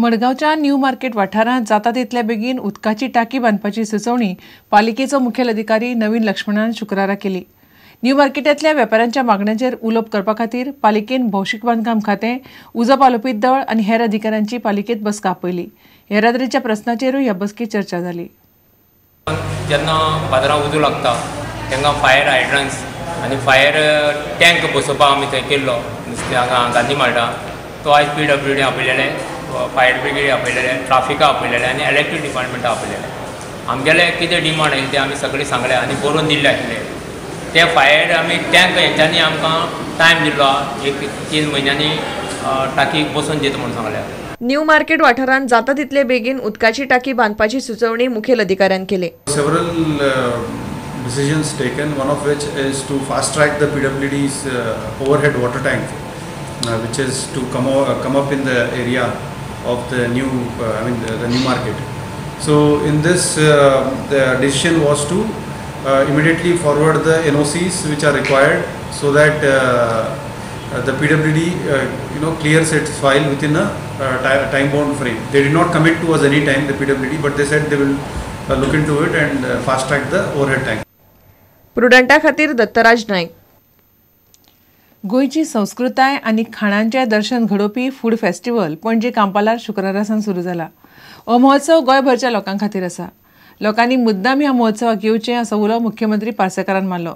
मडगांवच्या new market वाठारांत जाता तितल्या बेगीन उदकाची टाकी बांदपाची सुचोवणी पालिकेचो मुखेल अधिकारी नवीन लक्ष्मणान शुक्रारा केली. न्यू मार्केटांतल्या वेपाऱ्यांच्या मागण्यांचेर उलोवप करपा खातीर पालिकेन भौशीक बांदकाम खातें, उजो पालोवपी दळ आनी हेर अधिकाऱ्यांची पालिकेंत बसका आपयली. येरादारीच्या प्रस्नाचेरूय ह्या बसकेंत चर्चा जाली. जेन्ना बाजारांत उजो लागता तेंकां फायर हायड्रन्स आनी फायर टँक बसोवपाक आमी थंय केल्लो नुस्तें हांगा गांधी मार्टा तो आयज PWD आपयलेले, फायर ब्रिगेड आपयलेले, ट्राफिका आपयलेले आनी इलेक्ट्रीक डिपार्टमेंटा आपयलेले. आमगेले कितें डिमांड आशिल्ले ते आमी सगळें सांगले आनी बरोवन दिल्ले आशिल्ले. ते फायर आमी टँक हेंच्यांनी आमकां टायम दिल्लो एक 3 म्हयन्यांनी टाकी बसोवन दिता म्हणून सांगल्या. न्यू मार्केट वाठारांत जाता तितले बेगीन उदकाची टाकी बांदपाची सुचोवणी मुखेल अधिकाऱ्यान केली. Several decisions taken, one of which is to fast track the PWD's overhead water tank, which is to come up in the area of the new the new market. So in this the decision was to immediately forward the NOCs which are required so that the PWD clears its file within a time bound frame. They did not commit to us any time, the PWD, but they said they will look into it and fast track the overhead tank. प्रुडंटा खातीर दत्तराज नायक. गोंयची संस्कृताय आनी खाणांचें दर्शन घडोवपी food festival Panaji कांपालार शुक्रारा सावन सुरू जाला. हो महोत्सव गोंयभरच्या लोकां खातीर आसा. लोकांनी मुद्दाम ह्या महोत्सवाक येवचें असो उलो मुख्यमंत्री पार्सेकारान मारलो.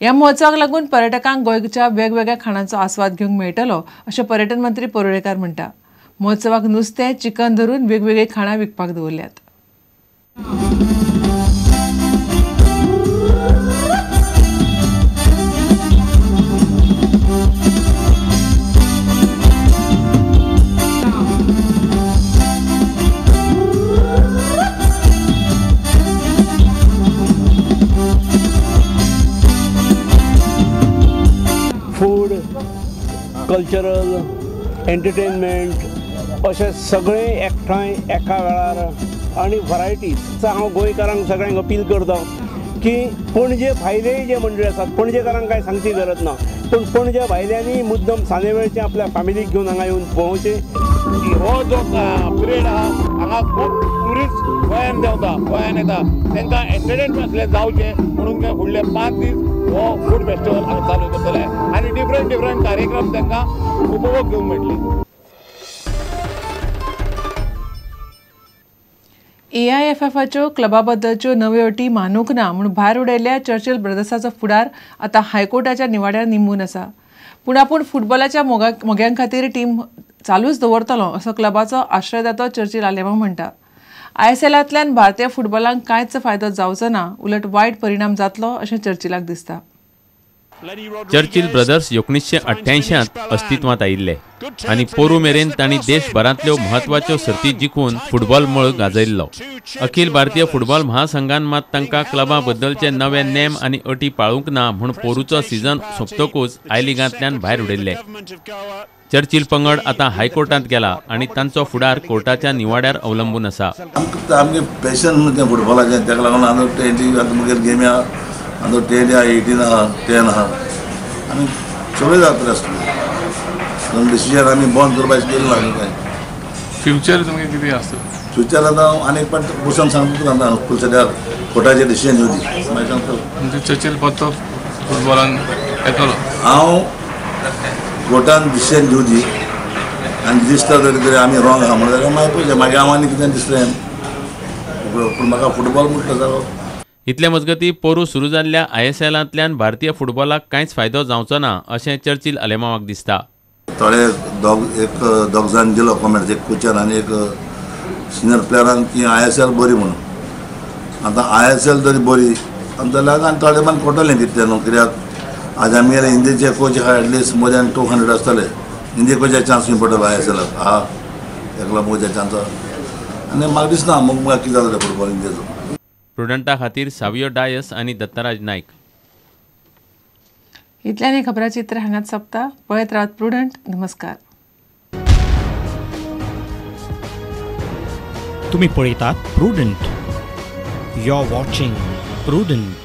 ह्या महोत्सवाक लागून पर्यटकांक गोंयच्या वेगवेगळ्या खाणांचो आस्वाद घेवंक मेळटलो अशें पर्यटन मंत्री परुळेकार म्हणटा. महोत्सवाक नुस्तें, चिकन धरून वेगवेगळीं खाणां विकपाक दवरल्यात. फूड, कल्चरल, एंटरटेनमेंट अशें सगळें एकठांय एका वेळार आनी व्हरायटीज. हांव गोंयकारांक सगळ्यांक अपील करता की पणजे भायलेय जे मंडळी आसात, पणजेकारांक कांय सांगची गरज ना, पूण पणजे भायल्यांनी मुद्दम सांजे वेळचें आपल्या फॅमिलीक घेवन हांगा येवन पळोवचें. हो जो पिरियड आहा हांगा खूब ट्युरिस्ट गोंयान देंवता, गोंयान येता, तांकां एंटरटेनमेंट असलें जावचें म्हणून ते फुडले 5 दीस हो फूड फेस्टिवल हांगा चालू करतले आनी डिफरंट डिफरंट कार्यक्रम तांकां उपभोग घेवंक मेळटले. AIFFाच्यो क्लबा बद्दलच्यो नव्यो अटी मानूंक ना म्हूण भायर उडयल्ल्या चर्चिल ब्रदर्साचो फुडार आतां हायकोर्टाच्या निवाड्यार निंबून आसा. पूण आपूण फुटबॉलाच्या मोग्यां खातीर टीम चालूच दवरतलो असो क्लबाचो आश्रयदातो चर्चिल आलेमांव म्हणटा. ISLांतल्यान भारतीय फुटबॉलाक कांयच फायदो जावचो ना, उलट वायट परिणाम जातलो अशें चर्चिलाक दिसता. चर्चिल ब्रदर्स 1988 अस्तित्वांत आयिल्ले आनी पोरू मेरेन तांणी देशभरांतल्यो म्हत्वाच्यो सर्ती जिखून फुटबॉल मळ गाजयल्लो. अखिल भारतीय फुटबॉल महासंघान मात तांकां क्लबां बद्दलचे नवे नेम आनी अटी पाळूंक ना म्हूण पोरूचो सीझन सोंपतकूच I लिगांतल्यान भायर उडयल्ले. चर्चिल पंगड आतां हायकोर्टांत गेला आनी तांचो फुडार कोर्टाच्या निवाड्यार अवलंबून आसा. आमचें पॅशन तें फुटबॉलाचें, ताका लागून अंदर 20 आतां मुगेल गेमी आहा, अंदर 10 आहा, 18 आहा, 10 आहा, आनी सगळें जातलें आसतलें. डिसिजन आमी बंद करपाचें केलें ना कांय. फ्युचर तुमगें कितें आसता? फ्युचर आतां आनी एक पाट बसून सांगता तुका आतां फूल सद्या कोर्टाचें डिसिजन घेवची मागीर सांगता. म्हणजे चर्चिल परतो फुटबॉलान येतलो? हांव कोर्टान डिसिजन घेवची आनी दिसता तरी आमी रॉंग आहा म्हणून जाल्यार मागीर पळयचें, मागीर हांव आनी कितें दिसलें, पूण म्हाका फुटबॉल म्हटलो जालो. इतले मजगती पोरू सुरू जाल्ल्या ISLांतल्यान भारतीय फुटबॉलाक कांयच फायदो जावचो ना अशें चर्चिल आलेमांवाक दिसता. थोडे दोग जाण दिलो कॉमेंट्स, एक कोचान आनी एक सिनियर प्लेयरान की ISL बरी म्हणून. आतां ISL तरी बरी जाल्यार आनी थोडे मान कोटलें तितलें न्हू, कित्याक आज आमगेले इंडियेचे कोच आहा एटलिस्ट मोर दॅन 200 आसतले. इंडिये कोचा चान्स खंय पडटलो ISLाक आहा एकलो मोजा चान्स आनी म्हाका दिसना मग कितें जातलें फुटबॉल इंडियेचो. प्रुडंटा खातीर सावियो डायस आनी दत्तराज नायक. इतल्यान हें खबराचित्र हांगाच सोंपता. पळयत रावात प्रुडंट. नमस्कार. तुम्ही पळयतात Prudent. You are watching Prudent.